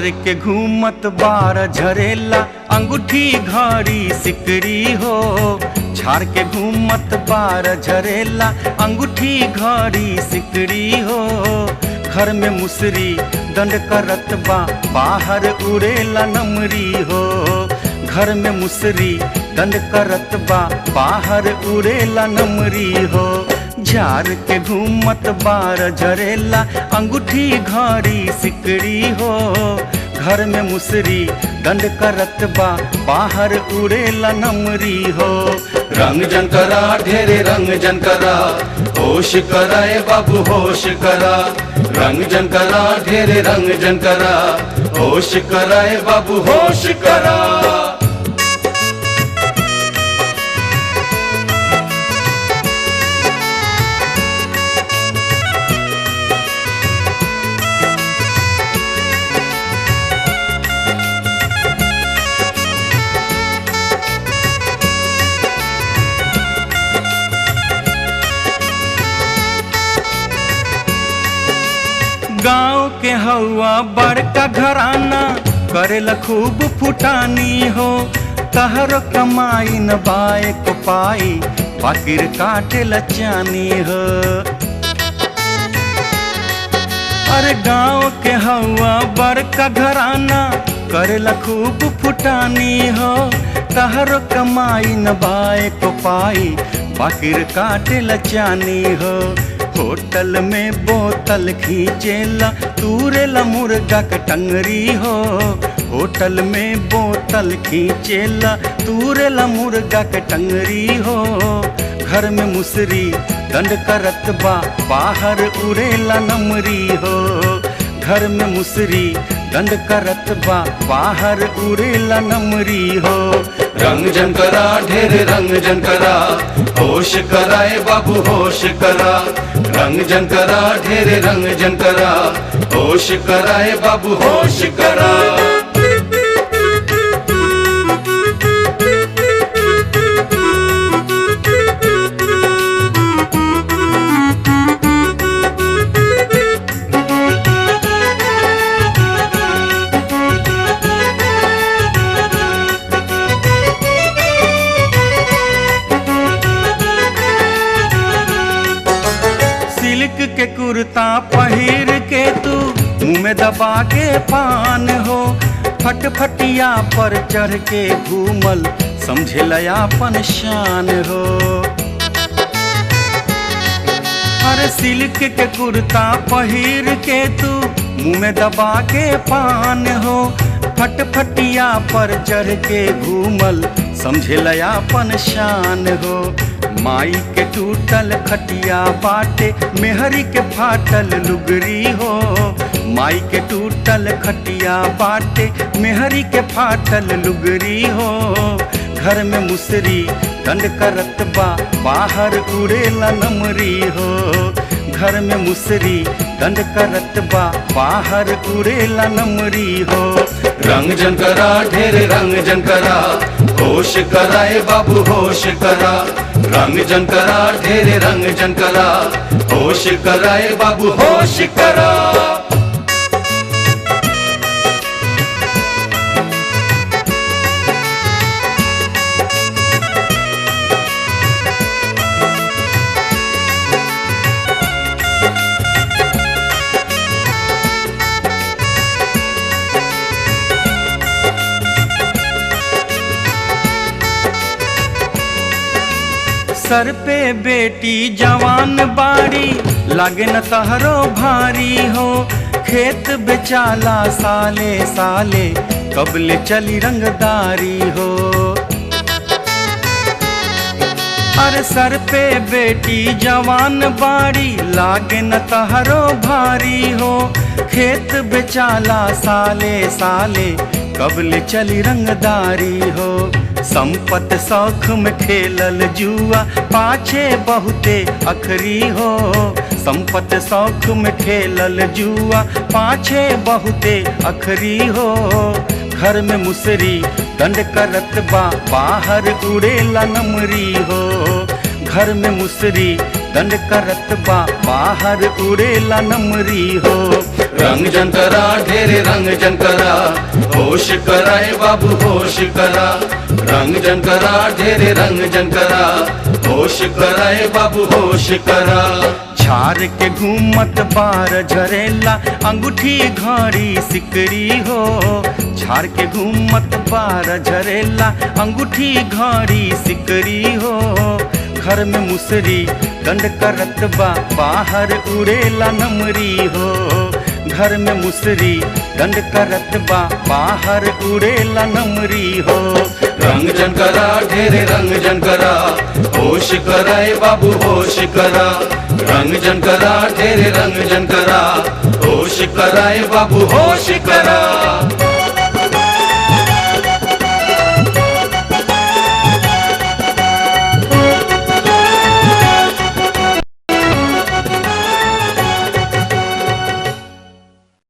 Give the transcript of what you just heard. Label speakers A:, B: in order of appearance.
A: झार के घूमत बार झरेला अंगूठी घड़ी सिकरी हो। झार के घूमत बार झरेला अंगूठी घड़ी सिकरी हो। घर में मुसरी दंड करत बा बाहर उड़ेला नमरी हो। घर में मुसरी दंड करत बा बाहर उड़ेला नमरी हो। झार के घूमत बार झरेला अंगूठी घड़ी सिकड़ी हो। घर में मुसरी दंड करत बा बाहर उड़ेला नमरी हो।
B: रंग जन करा ढेरे रंग जन करा, होश करा ए बाबू होश करा। रंग जन करा ढेरे रंग जन करा, होश करा ए बाबू होश करा।
A: गाँव के हवा बड़का घराना करेला खूब फुटानी हो। तहर कमाई न बाए को पाई बाकिर काटेला चानी हो। अरे गाँव के हवा बड़का घराना करेला खूब फुटानी हो। तहर कमाई न बाए को पाई बाकिर काटेला चानी हो। होटल में बोतल खींचेला तूरेला मुर्गा के टंगरी हो। होटल में बोतल खींचेला तूरेला मुर्गा के टंगरी हो। घर में मुसरी दंड करत बा बाहर उड़ेला नमरी हो। घर में मुसरी दंड करत बा बाहर उड़ेला नमरी हो।
B: रंग जन करा ढेरे रंग जन करा, होश करा ए बाबू होश करा। रंग जन करा ढेरे रंग जन करा, होश करा ए बाबू होश करा।
A: सिल्क के कुर्ता पहिर के तू मुँह में दबा के पान हो। फटफटिया पर चढ़ के घूमल समझे अपन शान हो। अरे सिल्क के कुर्ता पहिर के तू मुँह में दबा के पान हो। फटफटिया पर चढ़ के घूमल समझे अपन शान हो। माई के टूटल खटिया बाटे मेहरी के फाटल लुगरी हो। माई के टूटल खटिया बाटे मेहरी के फाटल लुगरी हो। घर में मुसरी दंड करत बा बाहर उड़ेला नमरी हो। घर में मुसरी दंड करत बा बाहर उड़ेला नमरी हो।
B: रंग जन करा ढेरे रंग जन करा, होश करा ए बाबू होश करा। रंग जन करा ढेरे रंग जन करा, होश करा ए बाबू होश करा।
A: सर पे बेटी जवान बाड़ी लागे न तहरो भारी हो। खेत बेचाला साले साले कबले चली रंगदारी हो। अरे सर पे बेटी जवान बाड़ी लागे न तहरो भारी हो। खेत बेचाला साले साले कबले चली रंगदारी हो। संपत शौख में खेलल जुआ पाछे बहुते अखरी हो। संपत शौख में खेलल जुआ पाछे बहुते अखरी हो। घर में मुसरी दंड करत बा बाहर उड़ेला नमरी हो। घर में मुसरी दंड करत बा बाहर उड़ेला नमरी हो।
B: रंग जन करा ढेरे रंग जन करा, होश कराए बाबू होश करा। रंग जन करा ढेरे रंग जन करा, होश कराए बाबू होश करा।
A: झार के घूमत बार झरेला अंगूठी घड़ी सिकरी हो। झार के घूमत बार झरेला अंगूठी घड़ी सिकरी हो। घर में मुसरी दंड करत बा बाहर उड़ेला नमरी हो। घर में मुसरी दंड करत बा बाहर उड़ेला नमरी हो।
B: रंग जन करा ढेरे रंग जन करा, होश कराए बाबू होश करा। रंग जन करा ढेरे रंग जन करा, होश कराए बाबू होश करा।